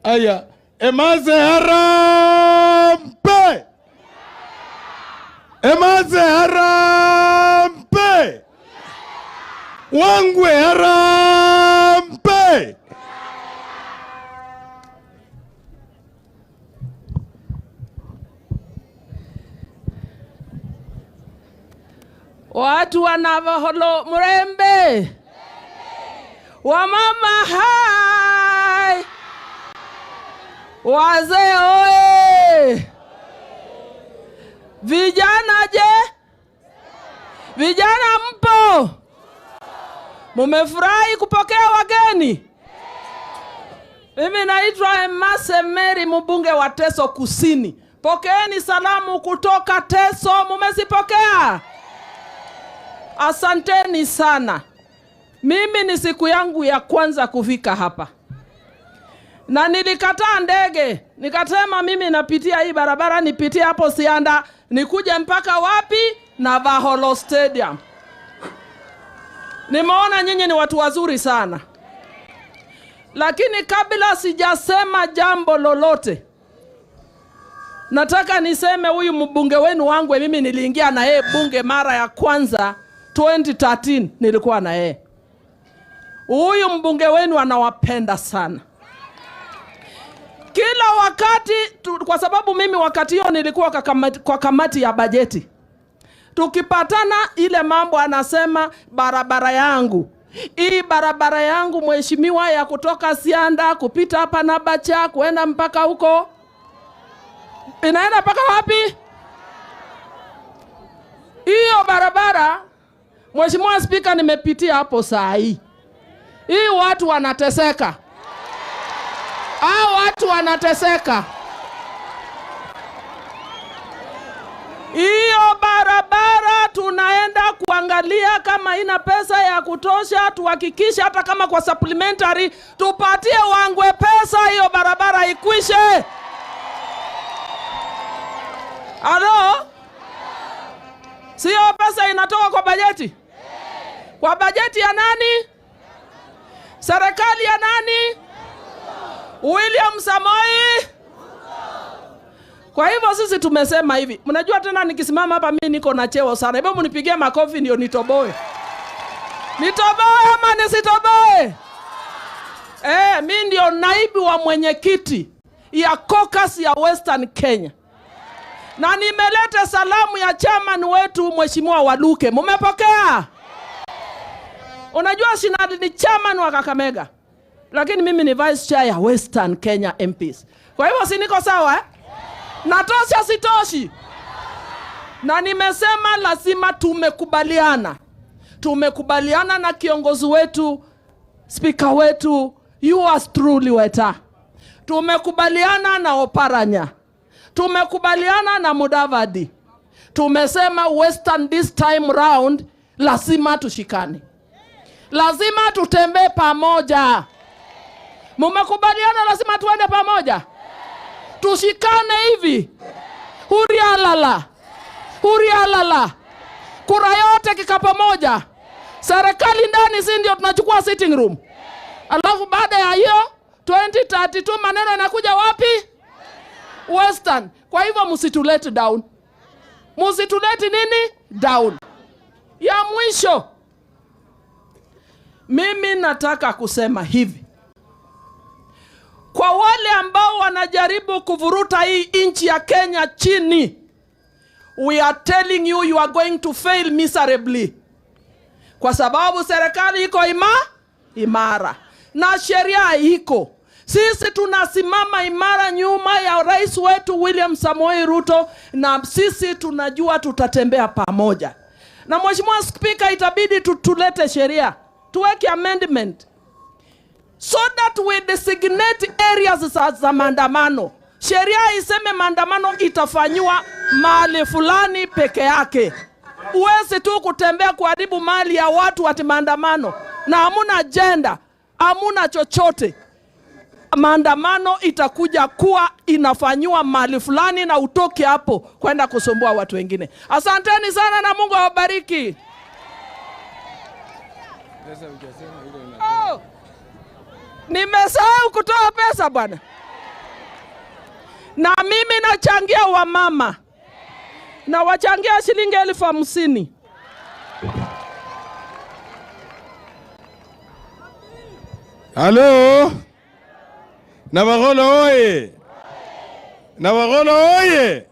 Aya, Emase harambee. Emase harambee. Wangwe harambee. Watu wanavaholo mrembe. Wamama hai. Wazee oe. Vijana je? Vijana mpo? Mumefurahi kupokea wageni? Mimi naitwa Emase Mary, mbunge wa Teso Kusini. Pokeeni salamu kutoka Teso, mumezipokea? Asanteni sana. Mimi ni siku yangu ya kwanza kufika hapa. Na nilikataa ndege, nikasema mimi napitia hii barabara, nipitie hapo Sianda, nikuje mpaka wapi? Navaholo Stadium. Nimeona nyinyi ni watu wazuri sana. Lakini kabla sijasema jambo lolote, nataka niseme huyu mbunge wenu Wangwe, mimi niliingia na yeye bunge mara ya kwanza 2013, nilikuwa na yeye. Huyu mbunge wenu anawapenda sana. Kila wakati kwa sababu mimi wakati hiyo nilikuwa kwa kamati ya bajeti. Tukipatana ile mambo anasema barabara yangu. Hii barabara yangu mheshimiwa ya kutoka Sianda kupita hapa na Bacha kuenda mpaka huko. Inaenda mpaka wapi? Hiyo barabara Mheshimiwa Spika nimepitia hapo saa hii. Hii watu wanateseka. Hao watu wanateseka. Hiyo barabara tunaenda kuangalia kama ina pesa ya kutosha, tuhakikishe hata kama kwa supplementary tupatie Wangwe pesa hiyo barabara ikwishe. Alo? Sio pesa inatoka kwa bajeti? Kwa bajeti ya nani? Serikali ya nani? William Samoei. Kwa hivyo sisi tumesema hivi. Mnajua tena nikisimama hapa mimi niko na cheo sana. Hebu mnipigie makofi ndio nitoboe. Nitoboe ama nisitoboe? Mimi ndio naibu wa mwenyekiti ya caucus ya Western Kenya. Na nimeleta salamu ya chairman wetu Mheshimiwa Waluke. Mumepokea? Unajua Shinadi ni chairman wa Kakamega. Lakini mimi ni vice chair ya Western Kenya MPs. Kwa hivyo si niko sawa eh? Natosha sitoshi? Na nimesema lazima tumekubaliana. Tumekubaliana na kiongozi wetu, speaker wetu, yours truly Weta. Tumekubaliana na Oparanya. Tumekubaliana na Mudavadi. Tumesema Western this time round lazima tushikane. Lazima tutembee pamoja. Mumekubaliana lazima tuende pamoja. Tushikane hivi. Hurialala. Hurialala. Kura yote kika pamoja. Serikali ndani si ndio tunachukua sitting room. Alafu baada ya hiyo 2032 maneno yanakuja wapi? Western. Kwa hivyo msitulete down. Msitulete nini? Down. Ya mwisho, mimi nataka kusema hivi. Kwa wale ambao wanajaribu kuvuruta hii nchi ya Kenya chini, we are telling you, you are going to fail miserably. Kwa sababu serikali iko imara na sheria iko. Sisi tunasimama imara nyuma ya rais wetu William Samoei Ruto, na sisi tunajua tutatembea pamoja. Na Mheshimiwa Speaker, itabidi tulete sheria, tuweke amendment so that we designate areas za maandamano. Sheria iseme maandamano itafanywa mahali fulani peke yake. Uwezi tu kutembea kuharibu mali ya watu ati maandamano, na hamuna agenda, hamuna chochote. Maandamano itakuja kuwa inafanywa mahali fulani na utoke hapo kwenda kusumbua watu wengine. Asanteni sana na Mungu awabariki. Oh, nimesahau kutoa pesa bwana. Na mimi nachangia wamama. Na wachangia shilingi 50,000. Halo. Navakholo oye. Navakholo oye.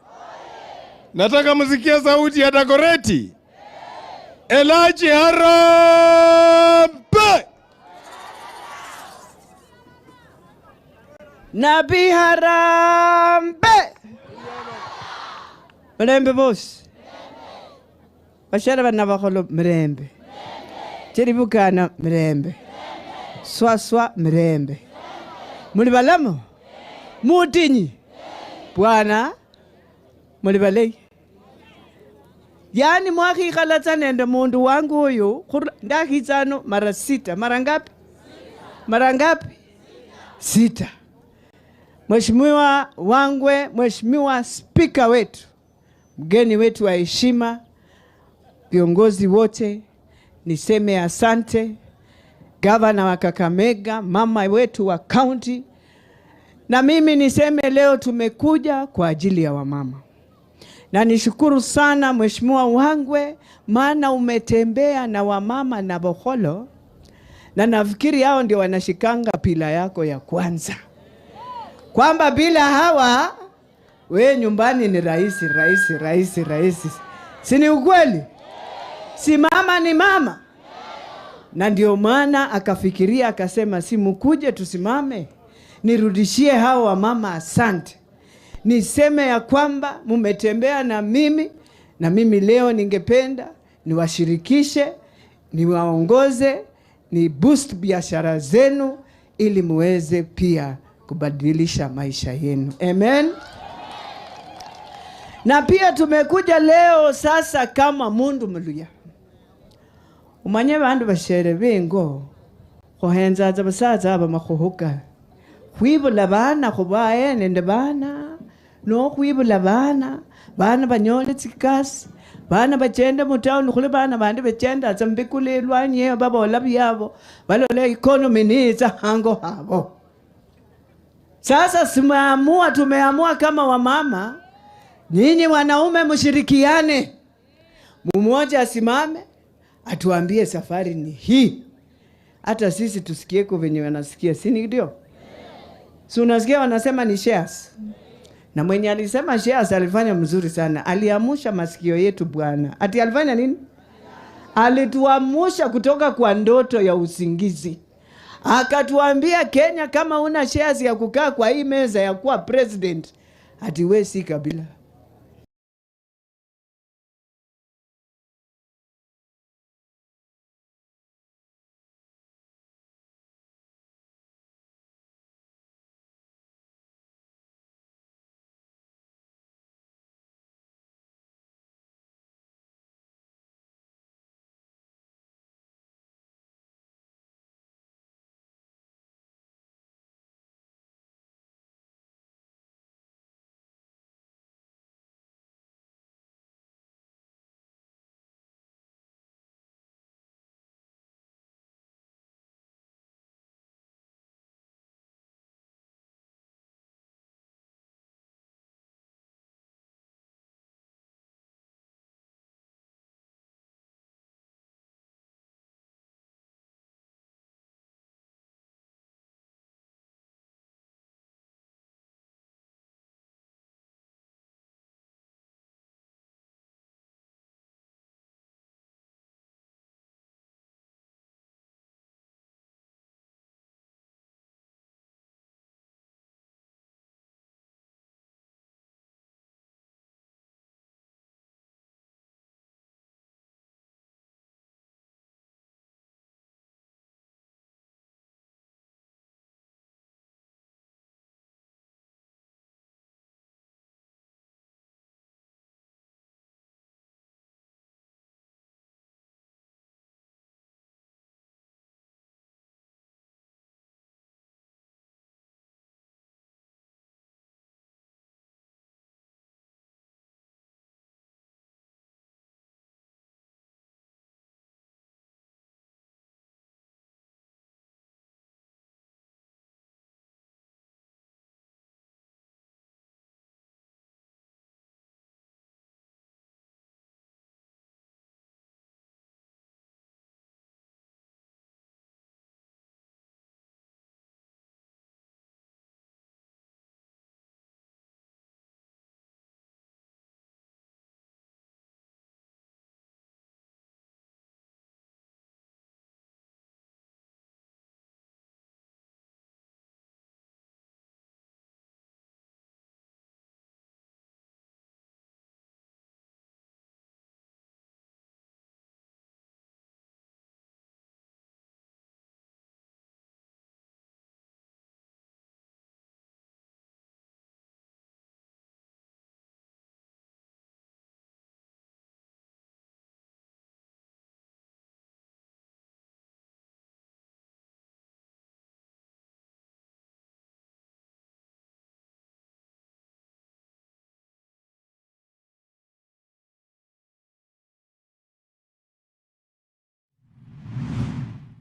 Nataka msikie sauti ya Dagoretti. Elachi harambe. Nabi harambe. Mrembe boss. Bashara Navakholo mrembe. Cheribukana mrembe. Swaswa mrembe. Mulibalamo? Mutinyi? Bwana mulibalei. Yani mwakhikhala nende mundu wangu uyu ndakhitsano mara 6. Mara ngapi? Mara ngapi? 6. Mheshimiwa Wangwe, Mheshimiwa Speaker wetu, mgeni wetu wa heshima, viongozi wote, niseme asante. Gavana wa Kakamega, mama wetu wa county. Na mimi niseme leo tumekuja kwa ajili ya wamama. Na nishukuru sana Mheshimiwa Wangwe, maana umetembea na wamama Navakholo Na nafikiri hao ndio wanashikanga pila yako ya kwanza, kwamba bila hawa we nyumbani ni rahisi rahisi rahisi rahisi. Si ni ukweli? Si mama ni mama. Na ndio maana akafikiria akasema, si mkuje tusimame, nirudishie hao wamama asante, niseme ya kwamba mumetembea na mimi, na mimi leo ningependa niwashirikishe, niwaongoze, ni boost biashara zenu ili muweze pia kubadilisha maisha yenu. Amen. Na pia tumekuja leo sasa kama mundu Mluya, umanye bandu bashere bengo khuhenzaza basaza aba makhuhuka khwibula bana khubaye nende bana nokhwibula bana bana banyole tsikasi bana bachende mutown khuli bana bandi bachendatsa mubikula elwanyi eyo babola byabo balola economy niitsa hango habo. Sasa simeamua, tumeamua kama wamama, nyinyi wanaume mshirikiane, mmoja asimame atuambie safari ni hii, hata sisi tusikieko venye wanasikia, si ndio? Si unasikia wanasema ni shares. Na mwenye alisema shares alifanya mzuri sana, aliamusha masikio yetu bwana. Ati alifanya nini? Alituamusha kutoka kwa ndoto ya usingizi, akatuambia Kenya, kama una shares ya kukaa kwa hii meza ya kuwa president, ati we si Kabila.